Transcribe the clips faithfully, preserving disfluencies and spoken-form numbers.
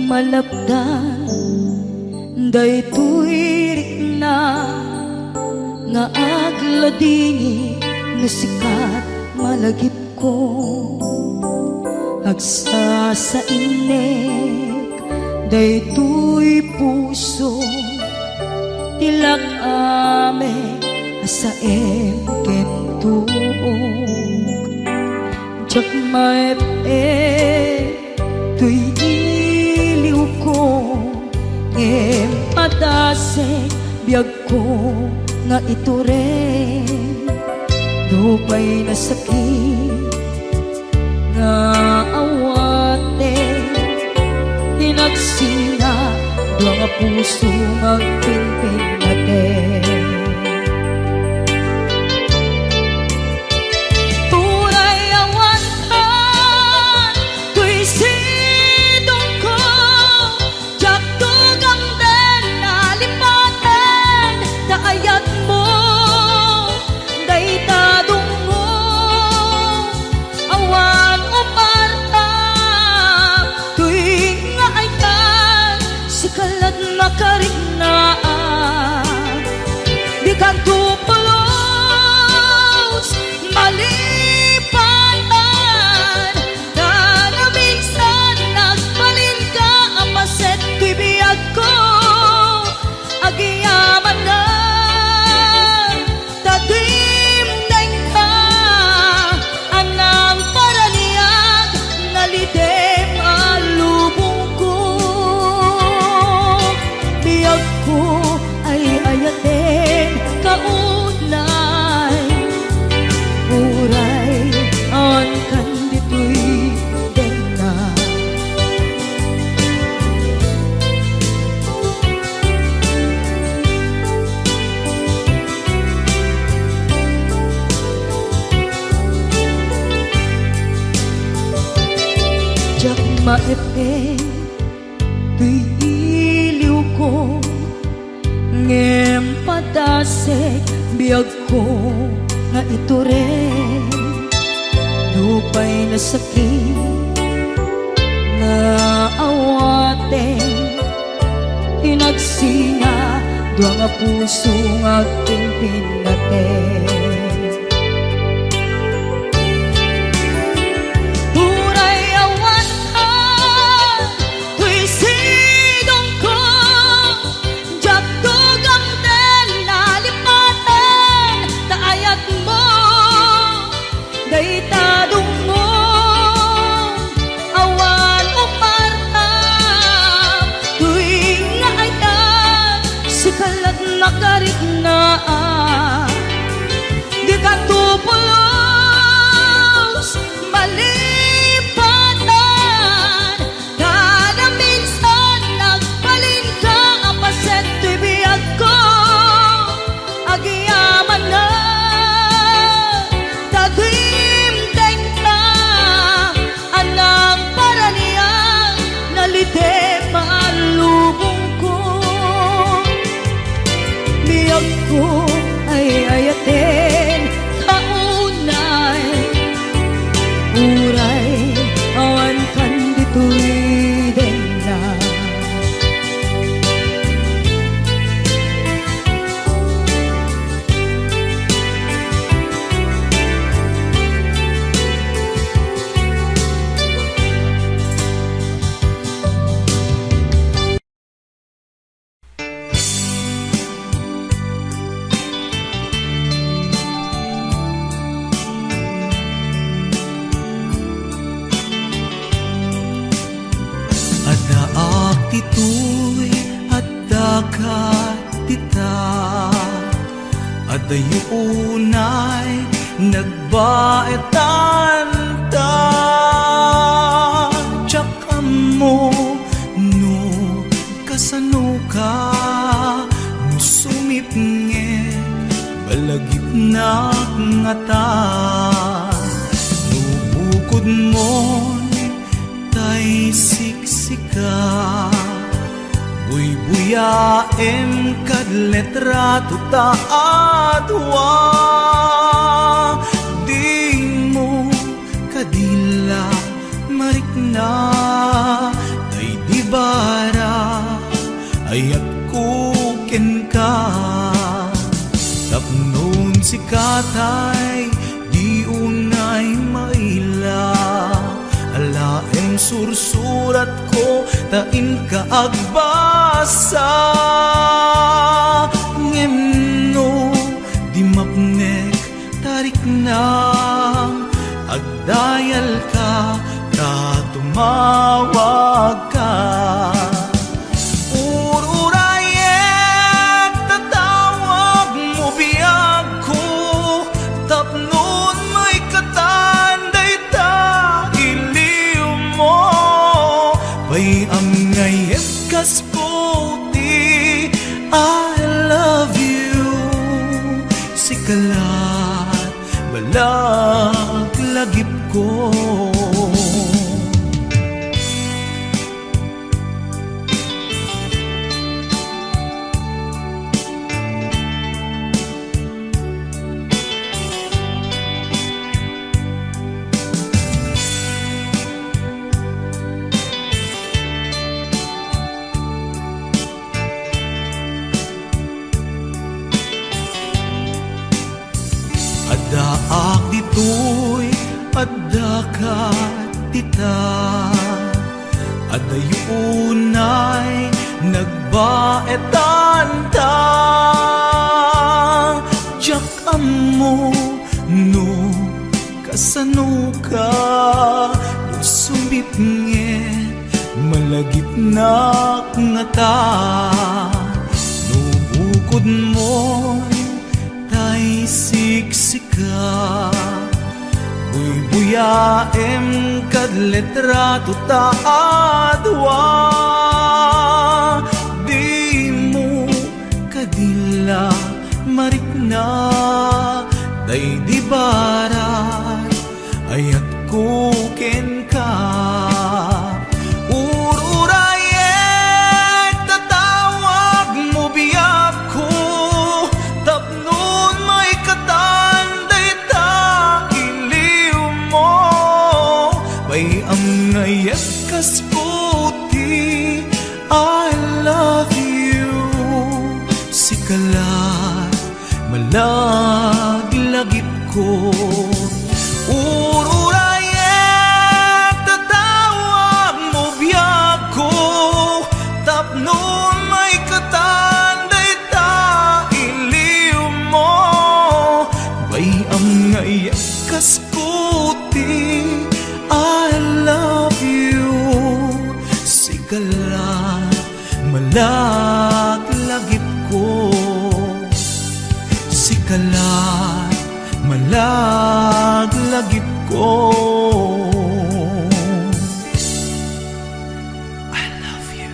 Malapdan daytoy rikna nga agladingit no sikat malagipko. Agsasainek daytoy puso ti lak-amek a saem ken tuok. Diak maep-ep toy iliwko, ngem padasek biagko nga itureng. Nupay nasakit nga awaten, inagsina dua nga puso nga agpinpinnaten. Uray awan kan toy sidongko, diak tugamden a lipaten ta ayatmo dayta dungngo. Awan uparta toy nga ayat, sika lat makariknaan. Dikanto pulos malipatan, ta naminsan nagbalinka a paset toy biagko. Agyamanak ta dimdengka a nangparaniag, nalitem a lubongko. Biagko ay ayaten ka unay, uray awan kan ditoy denna. Diak maep-ep toy iliwko, ngem padasek biagko nga itureng. Nupay nasakit nga awaten, inagsina dua nga puso nga agpinpinnaten. Uray awan ka toy sidongko, diak tugamden a lipaten ta ayatmo dayta dungngo. Awan uparta toy nga ayat, sika lat makariknaan. Dikanto pulos malipatan, ta naminsan nagbalinka a paset toy biagko. Agyamanak ta dimdengka a nangparaniag, nalitem a lubongko. Biagko ay ayaten ka unay, uray awan kan ditoy denna. Addaak ditoy, addaka dita. Adayo unay nagbaetan ta. Diak ammo no kasanoka, no sumipnget balagipnak ngata, no bukodmon tay siksika. Buybuyaem kad letrato ta a dua, dimo kadi la marikna, tay di ba Ayatko kenka, tapnon sika tay di unay maila. Alaem sursuratko ta inka agbasa. Ngem no di mapnek ta riknam, agdayalka ta tumawagka. Ururayek ta tawagmo biagko, tapnon maikatan dayta iliwmo. Bay-am nga iyegkasko ti I love you, sika la balak lagipko. Addaak ditoy, addaka dita. Adayo unay nagbaetanta. Diak ammo no kasanoka, no sumipnget malagipnak ngata. No bukodmo tay siksika, buybuyaem kad litrato ta a dua. Dimo kadi la marikna, daydi barat ayatko kenka. Ururayek ta tawagmo biagko, tapnon maikatan dayta iliwmo. Bay-am nga iyegkasko ti I love you, sika la malaglagipko. Ururayek ta tawagmo biagko, tapnon maikatan dayta iliwmo. Bay-am nga iyegkasko ti I love you, sika la malaglagipko, sika la malaglagipko. I love you.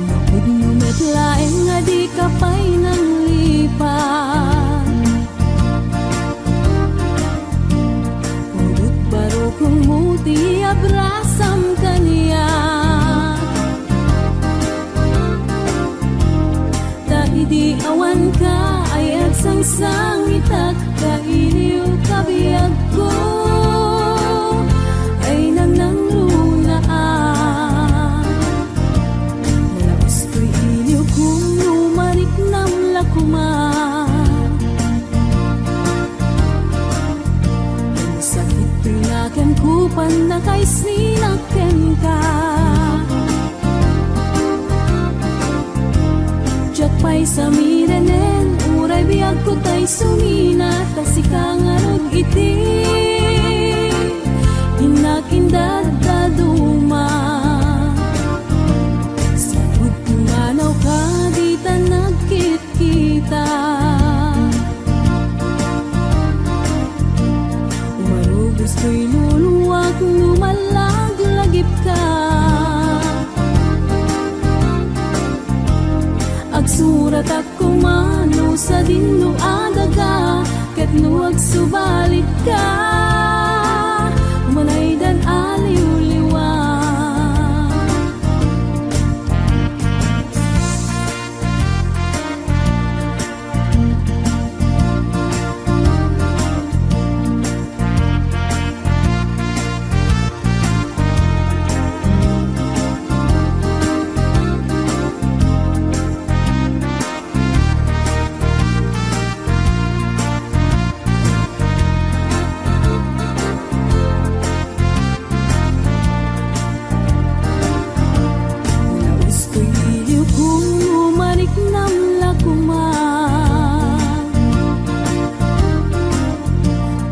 Napudno met laeng nga dika pay nanglipat. Pudot barukongmo ti abrasam kaniak. Ta idi awanka ay agsangsangitak, ta iliwka biagko ay nangnangrunaak. Nalaus toy iliwko no mariknam la koma. Sakit toy nakem ko pannakaisninak kenka. Diak pay samirenen, uray biagko tay sumina, ta sika ngarud iti innak indaddaduma. Sipud pumanawka, dita nagkit kita. Umarubos toy luluak no mallaglagipka. Agsuratak koma no sadino a daga, ket no agsubalitka, umanaydan a liwliwa. Naustoy iliwko no mariknam la koma.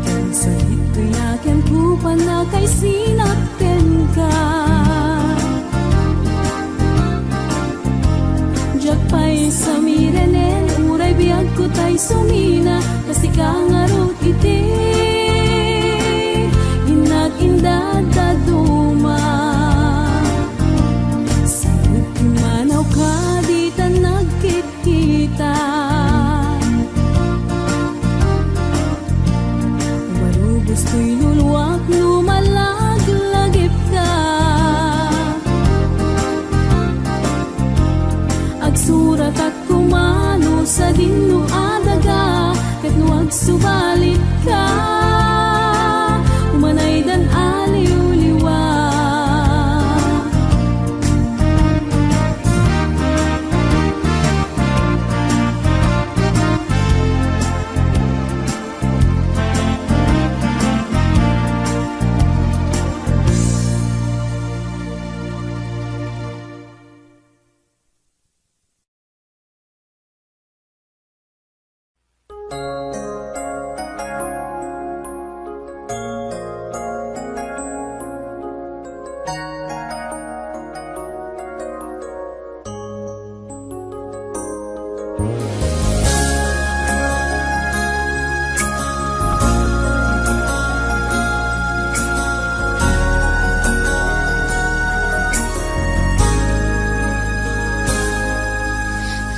Ken sakittoy nakenko, pannakaisinat kenka. Diak pay samirenen, uray biagko tay sumina, ta sika ngarud iti innak indadaduma. Saut ti manawka, dita nagkitkita. Marugustoy luluak no malaglagipka. Agsuratak koma no sadino a daga, ket no agsubalitka, umanaydan a liwliwa.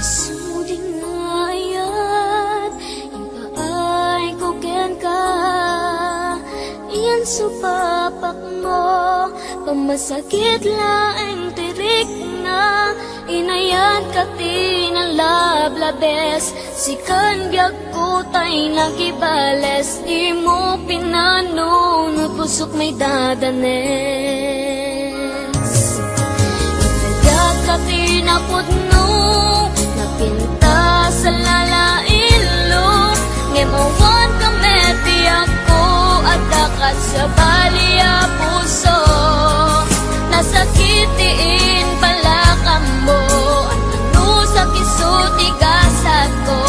Suding nga ayat, impaayko kenka. Iyan supapakmo, pamasakit laeng ti rikna. Inayatka ti nalablabes, sikan biagko tay nakibales. Dimo pinanunot, pusok maidadanes. Inayat ka ti napudno, napintas a lalailo, ngem awan ka met ti agko, adda kat sabali a puso. Nasakit ti impalakammo, anus a kiso ti gasatko,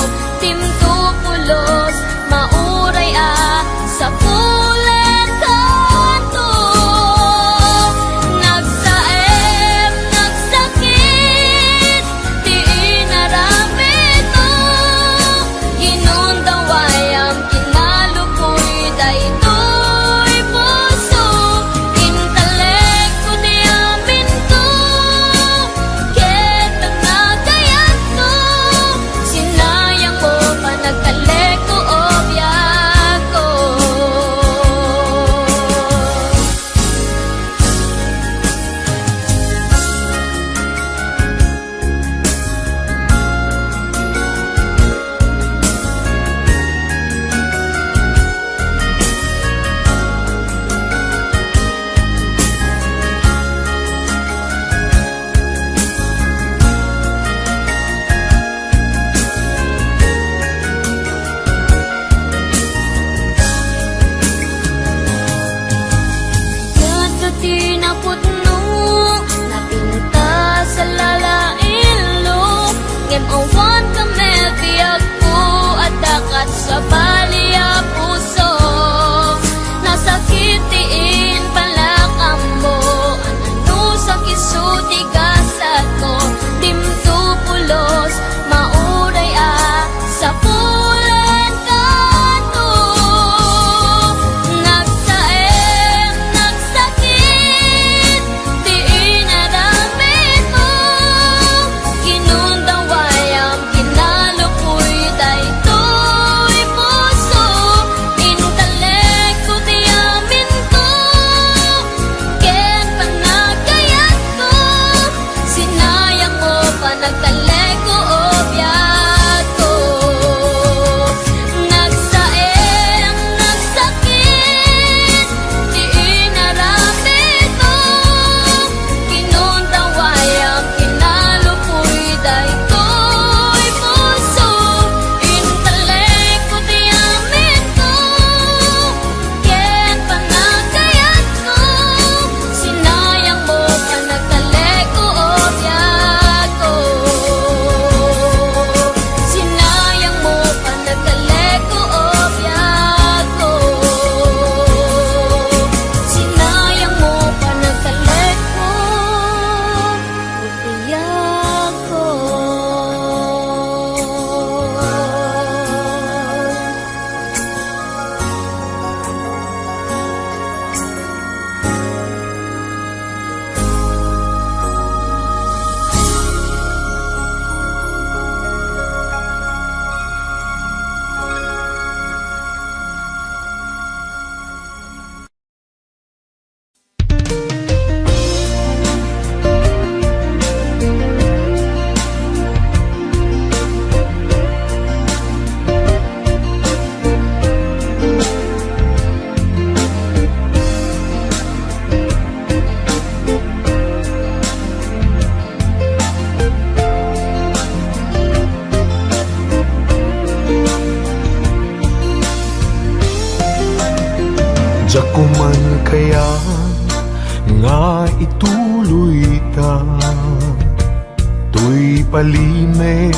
dimto pulos, mauray a sapulen kanto. Nagsaem, nagsakit ti inaramidmo. Ginundawayam, kinalukoy daytoy puso. Intalekko ti aminko, ket nagayatko. Sinayangmo panagtalekko, o biagko. Ket ti napudno, napintas a lalailo, ngem awan ka met ti agko, adda kat sabali a puso. Nasakit ti impalakammo, anus a kiso ti gasatko, dimto pulos, mauray a sapulen kanto. Nagsaem, nagsakit ti inaramidmo. Ginundaway Kaya nga ituloyta, toy palimed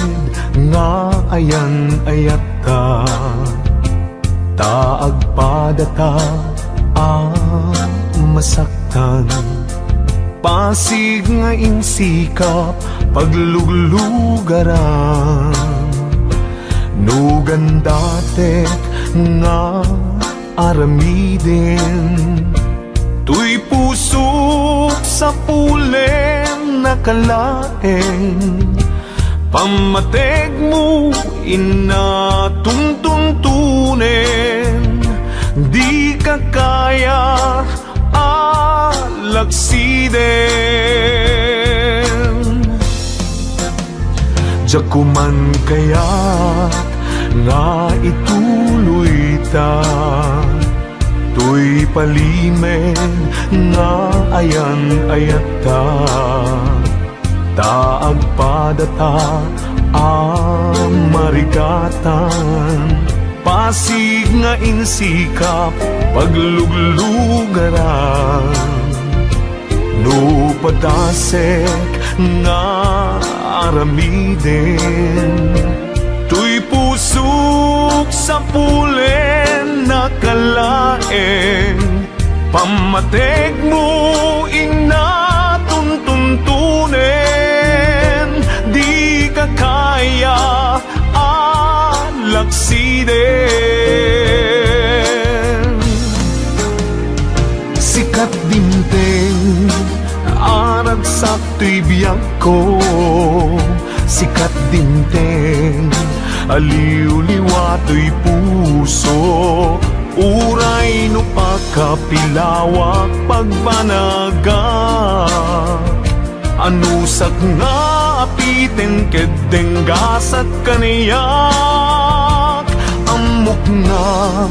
nga ayan-ayatta, ta agpadata a masaktan. Pasig nga insikap pagluglugaran, no gandatek nga aramiden. Toy pusok sapulen a kalaeng, pammategmo inna tuntuntunen, dika kaya a lagsiden. Diak man kayat nga ituloyta, toy palimed nga ayan-ayatta, ta agpadata a marigatan. Pasig nga insikap pagluglugaran, no padasek nga aramiden. Toy pusok sapulen a kalaeng, pammategmo inna tuntuntunen, dika kaya a lagsiden. Sikat dimteng a ragsak toy biagko, sikat dimteng a liwliwa toy puso, uray no pakapilawak pagbanagak. Anusak nga apiten ket denggasak kaniak, ammok nga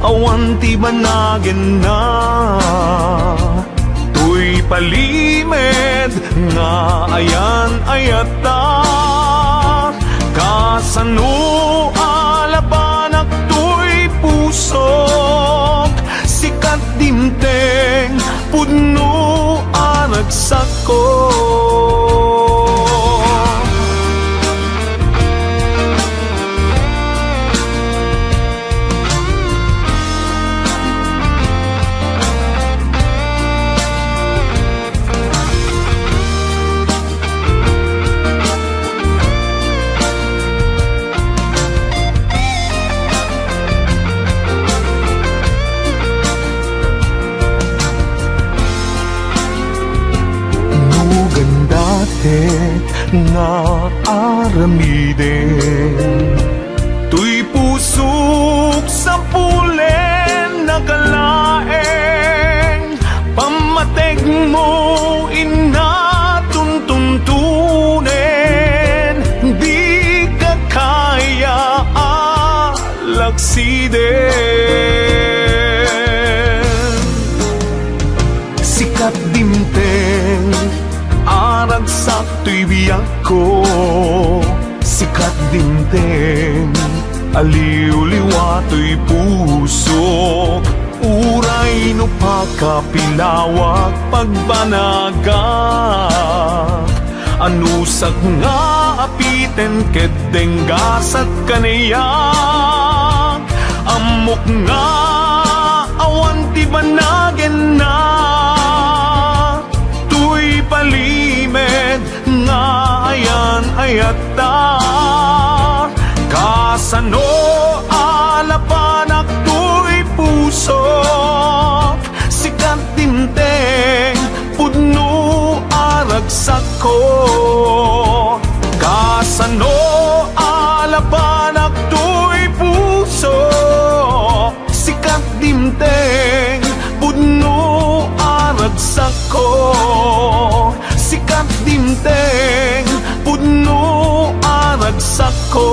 awan ti banagenna. Toy palimed nga ayan-ayatta, kasano a labanak toy pusok, sikat dimteng pudno a ragsakko. No gandatek nga aramiden, toy pusok sapulen a kalaeng, pammategmo inna tuntuntunen, dika kaya a lagsiden. Sikat dimteng a ragsak toy biagko, sikat dimteng a liwliwa toy pusok, uray no pakapilawak pagbanagak. Anusak nga apiten ket denggasak kaniak, ammok nga awan ti banagenna. Toy palimed nga ayan-ayatta, kasano a labanak toy pusok, sikat dimteng pudno a ragsakko. Kasano a labanak toy pusok, sikat dimteng pudno a ragsakko, sikat dimteng pudno a ragsakko.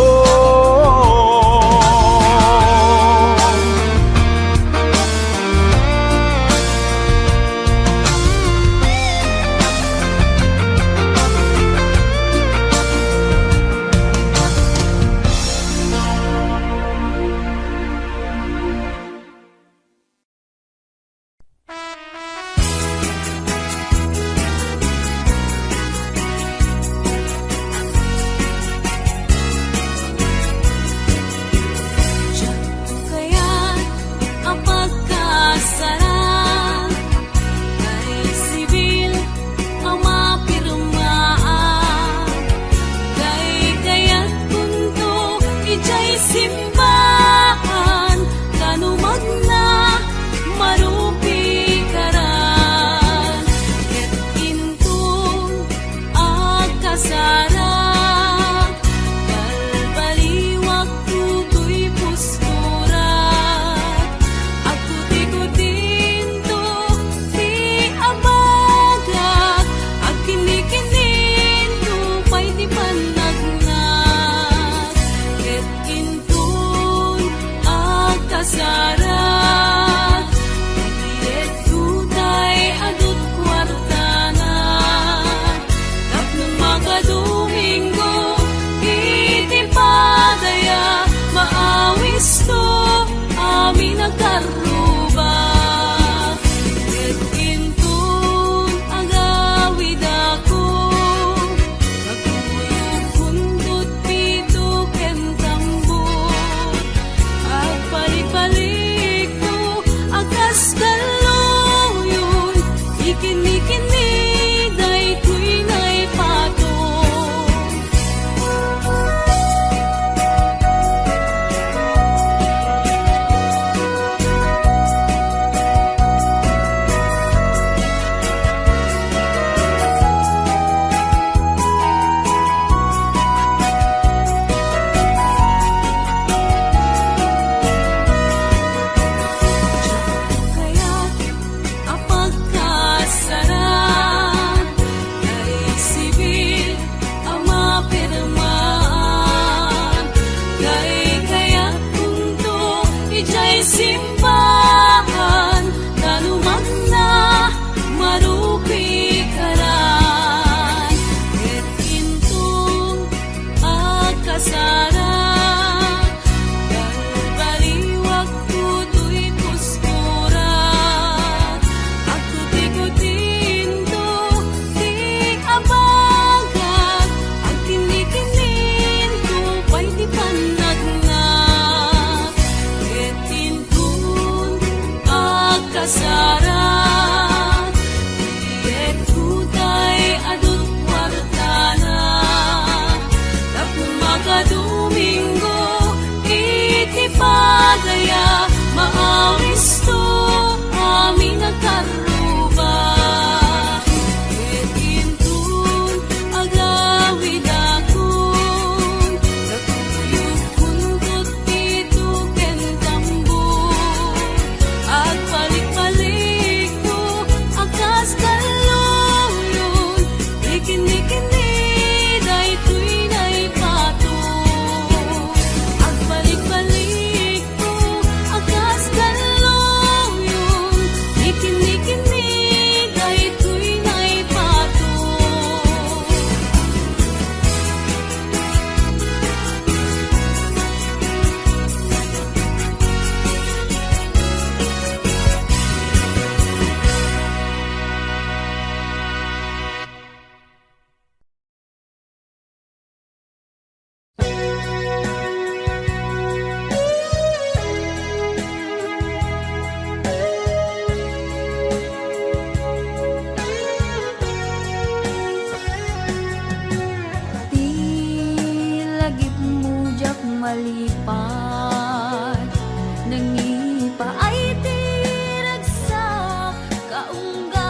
Simbahan, ta lumagna, marukikaran. Ket inton agkasara, baliwak toy kuskora. Agtutikutinto ti abagak, agkinnikinninto pay ti pannaknak. Ket inton agkasara, iyekko tay adu kuartana. Tapno makadomingo iti padaya, maawisto amin a karruba. Ket inton agawidakon, nakuyogkonto ti tuken tambor. Agbalikbalikto a kas galluyon, ikinnikinni daytoy naipato. Agbalikbalikto a kas galluyon, ikinnikinni daytoy naipato. Ti lagipmo diak malipat, nangipaay ti ragsak kaunggat.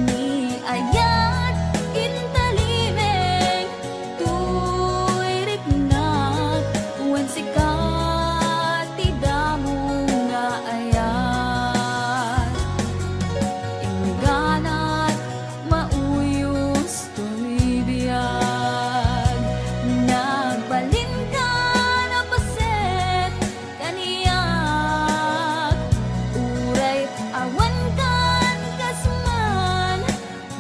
Ni ayat intalimeng toy riknak, wen sika ti damo nga ayat. Ingganat mauyos toy biag, nagbalinkan a paset kaniak, uray awankan kas man,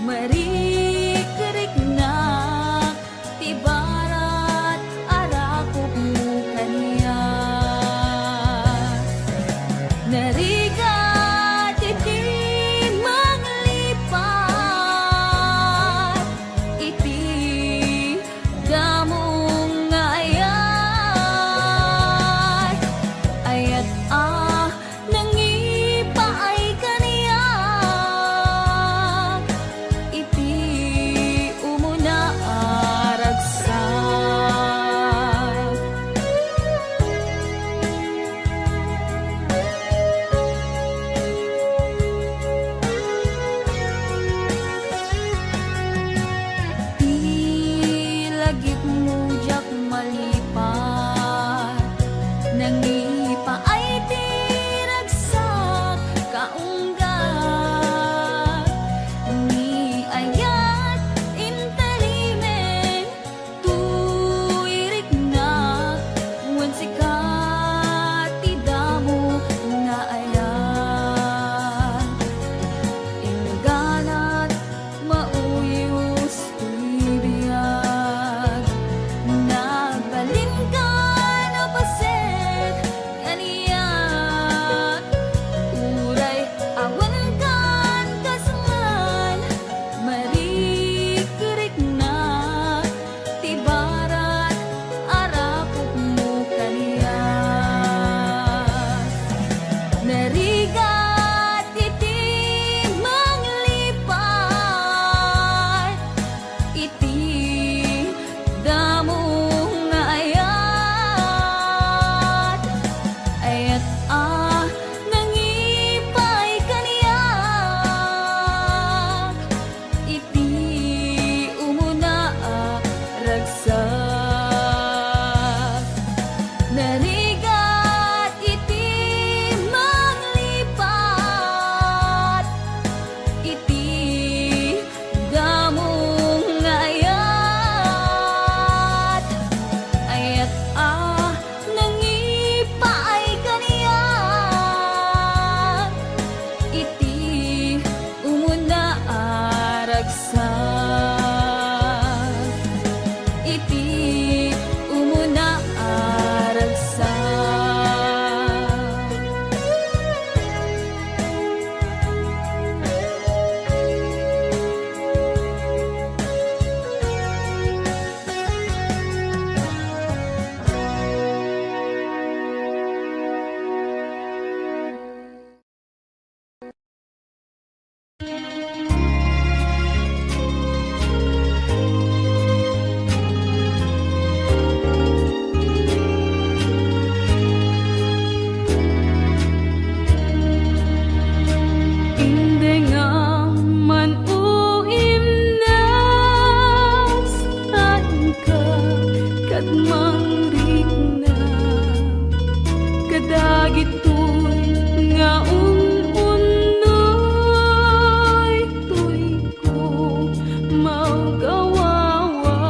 marikriknak ti barat a rakopmo kaniak. Narigat iti manglipat iti damo nga ayat, ayat a nangipaay kaniak iti umuna a ragsak. Ti lagipmo diak malipat, nangipaay ti ragsak kaunggat. Ni ayat intalimeng toy riknak, wen sika ti damo nga ayat. Ingganat mauyos toy biag, iti umuna a ragsak. Indengam man, o Imnas, saanka ket mangrikna kadagitoy nga un-unnoy, toy ko mawgawawa.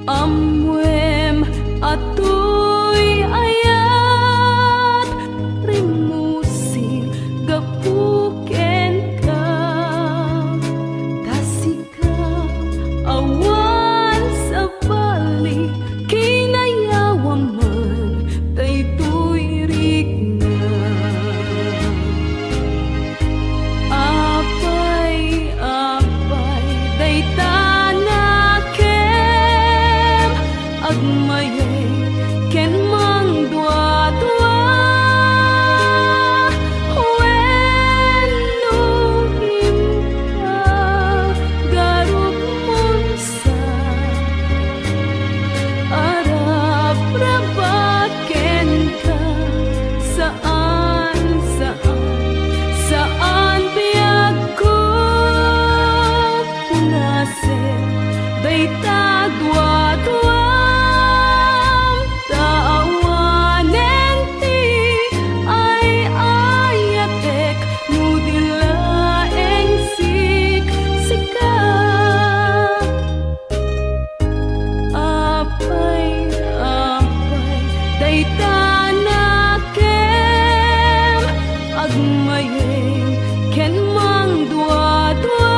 Ammoem a toy ayat, rimmusim gapu kenka. Ta sika, awan sabali, kinayawam man daytoy rikna. Apay, apay, dayta nakem, agmayay ken mangduadua, wenno impagarupmon sa arapraba kenka. Saan, saan, saan biagko. Punasen dayta duaduam, ta awanen ti ay-ayatek no di laeng siksika. Apay, apay, dayta nakem, agmayem ken mangduadua,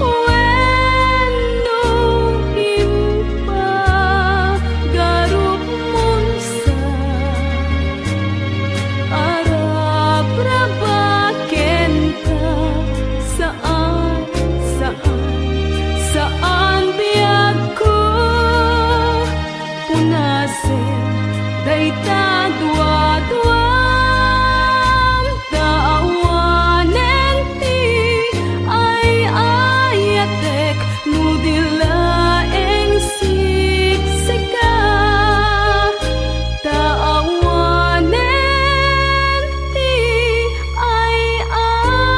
wenno impagarupmon sa arapraba kenka. Saan, saan, saan biagko. Punasen dayta duaduam, ta awanen ti ay-ayatek no di laeng siksika. Ta awanen ti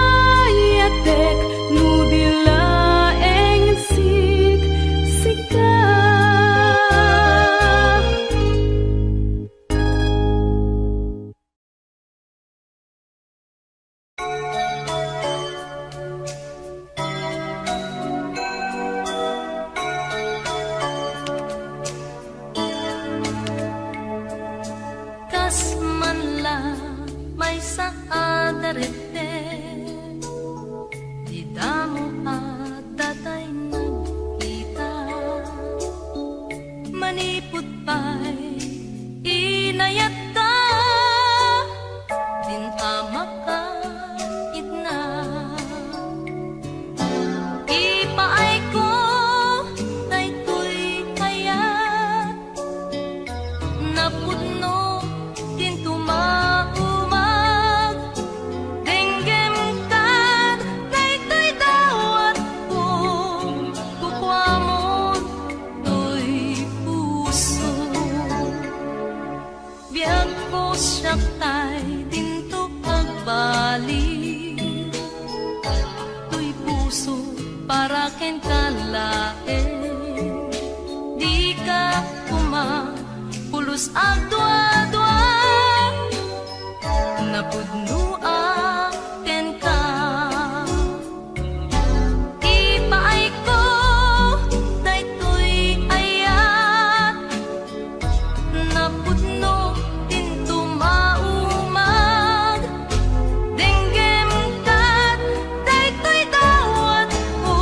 ay-ayatek no di laeng siksika. Kas man la maysa a daretten, dida mo adda tay nagkita. Manipud pay inayatta, din a makaitna. Ipaayko daytoy ayat, napudno dinto maumag, denggem kad daytoy dawatko, kukuamon toy puso. Biagko, siak tay dinto agbali. Toy puso para kenka laeng. Dika koma pulos agduadua. Napudno a kenka. Ipaayko daytoy ayat, napudno dinto maumag. Denggem kad daytoy dawatko,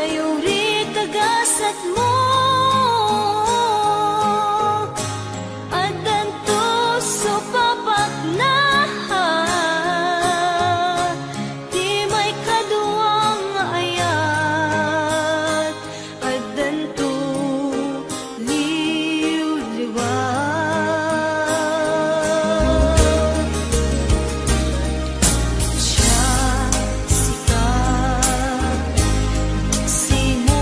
Ayuri tagasatmo, addanto supapaknaha, ti maikadua nga ayat, addanto liwliwa. Siak, sika, sino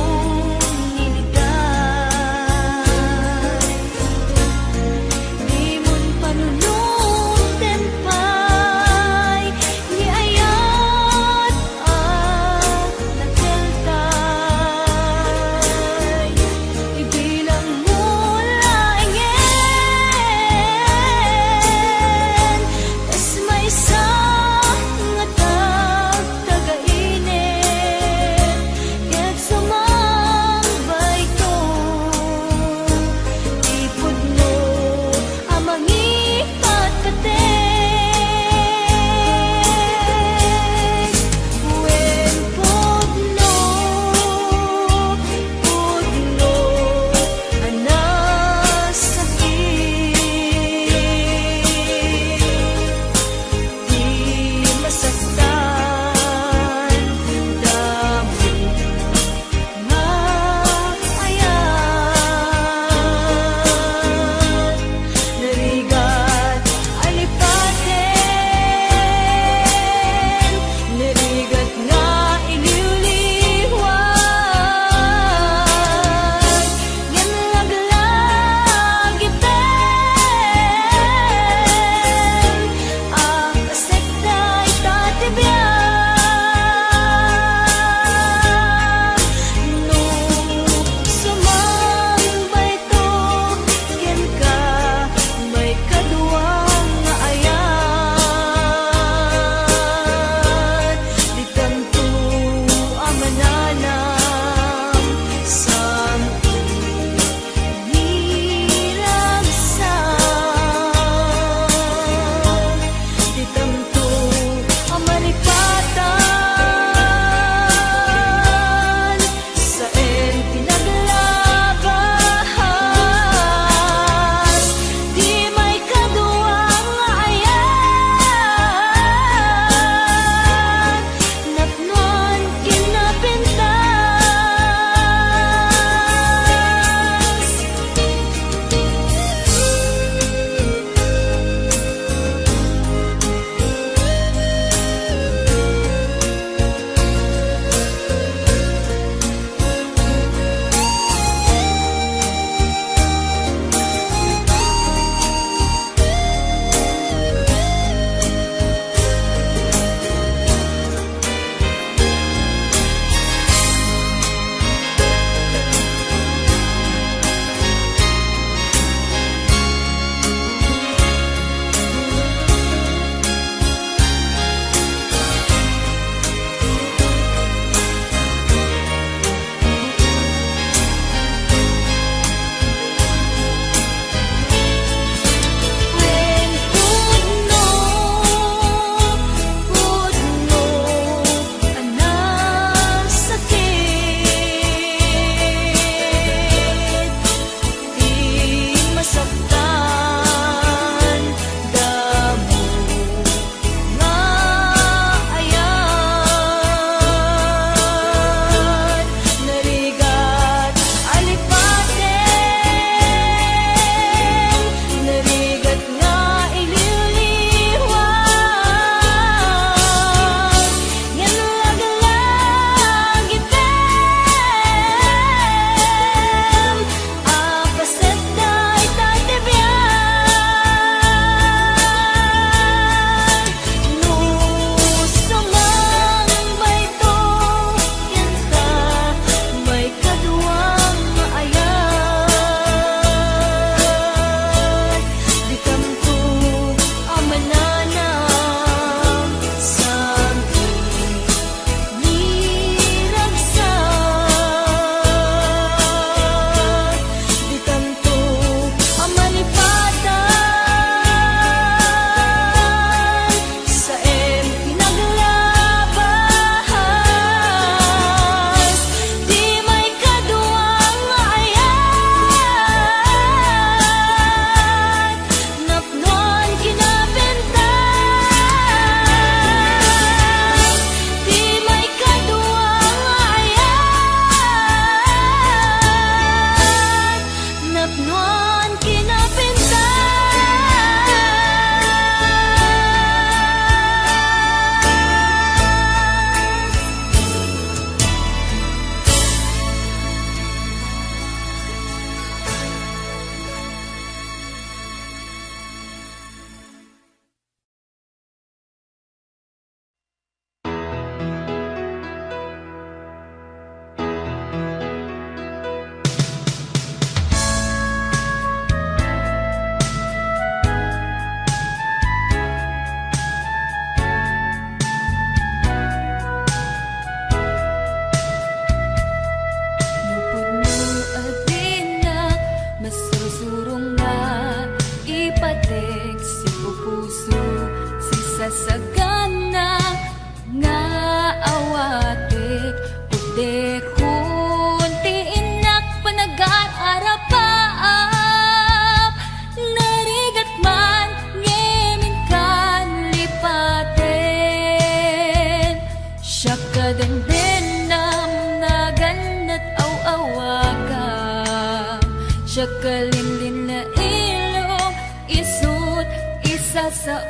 Siak kalinlinna ilong, isut' isasao.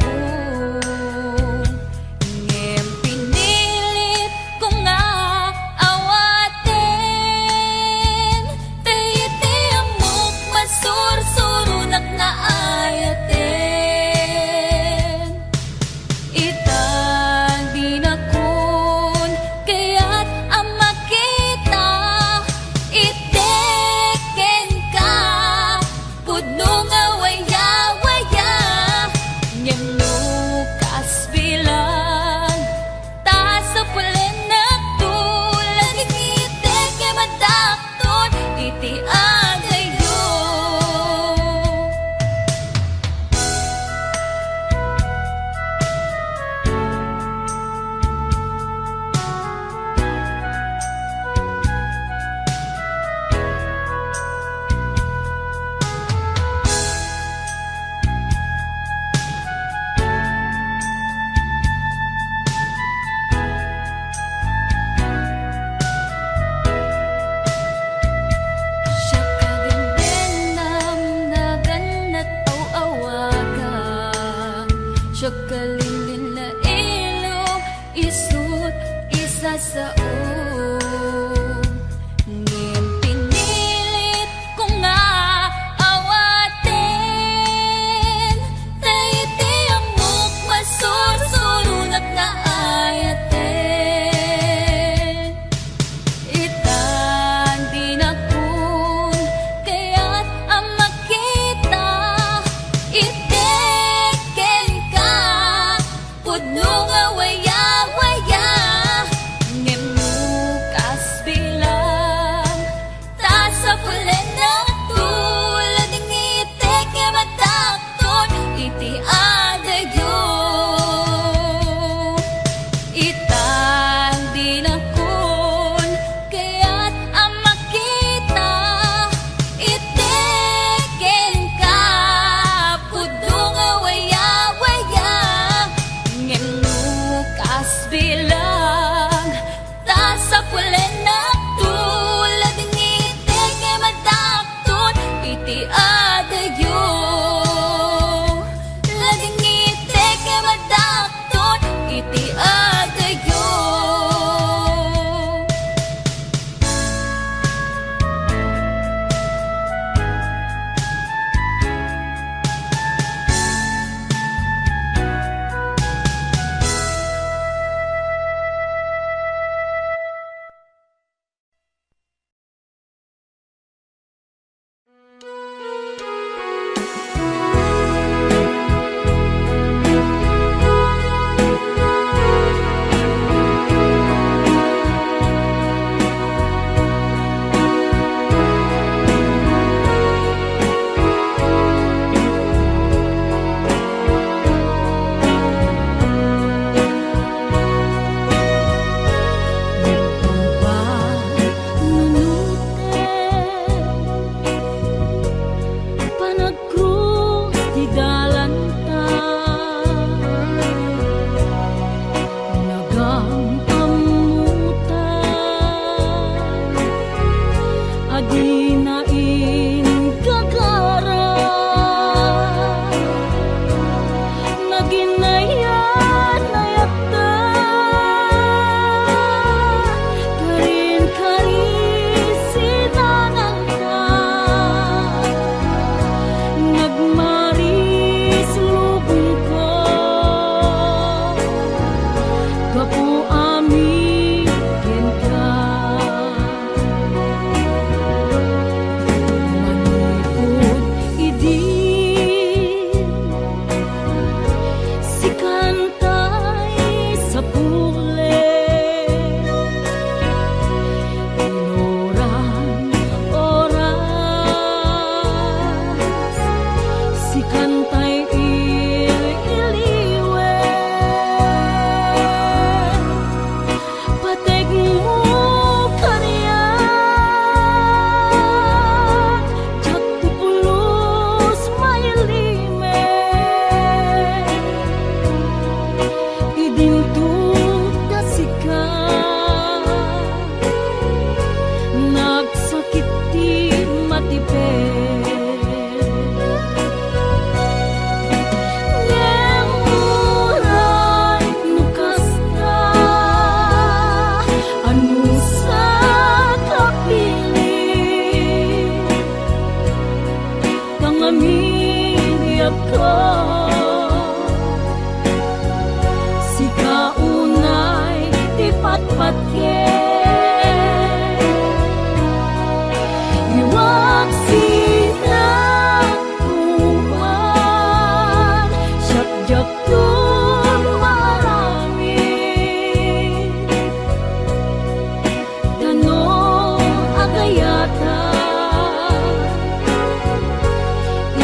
Ngem pinilit ko nga awaten, ta iti ammok masursuronak nga ayaten. Ita dinakon kayat a makita, iti kenka pudno nga waya-waya. Ngem no Sika unay ti patpatken. Iwagsinak kuman, siak diakton maaramid. Danum a gayata,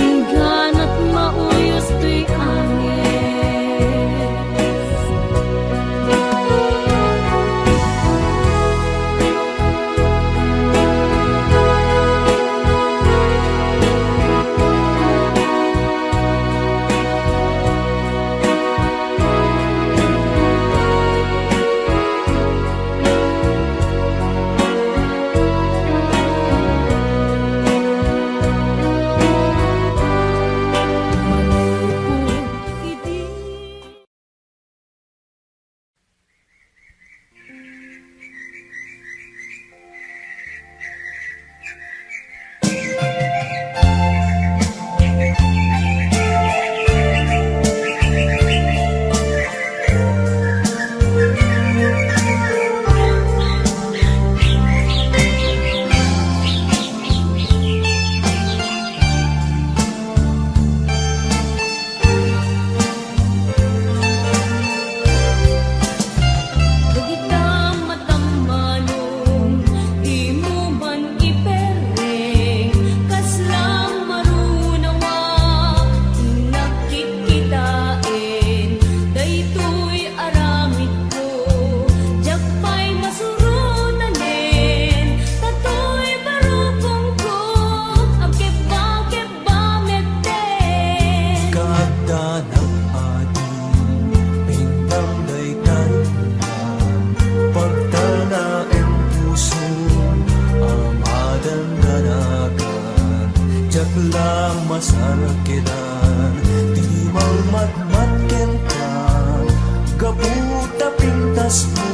ingganat mauyos toy angis. Dagita matammanon, dimo man iperreng, kasla marunawak, innak kitkitaen, daytoy aramidko, diak pay masurotanen, ta toy barukongko, agkebba-kebba metten. Kaaddanak adi, pindam dayta, pagtalnaem pusom a madandanakan, diak la masarkedan ti mangmat- mat kenka, gapu ta pintasmo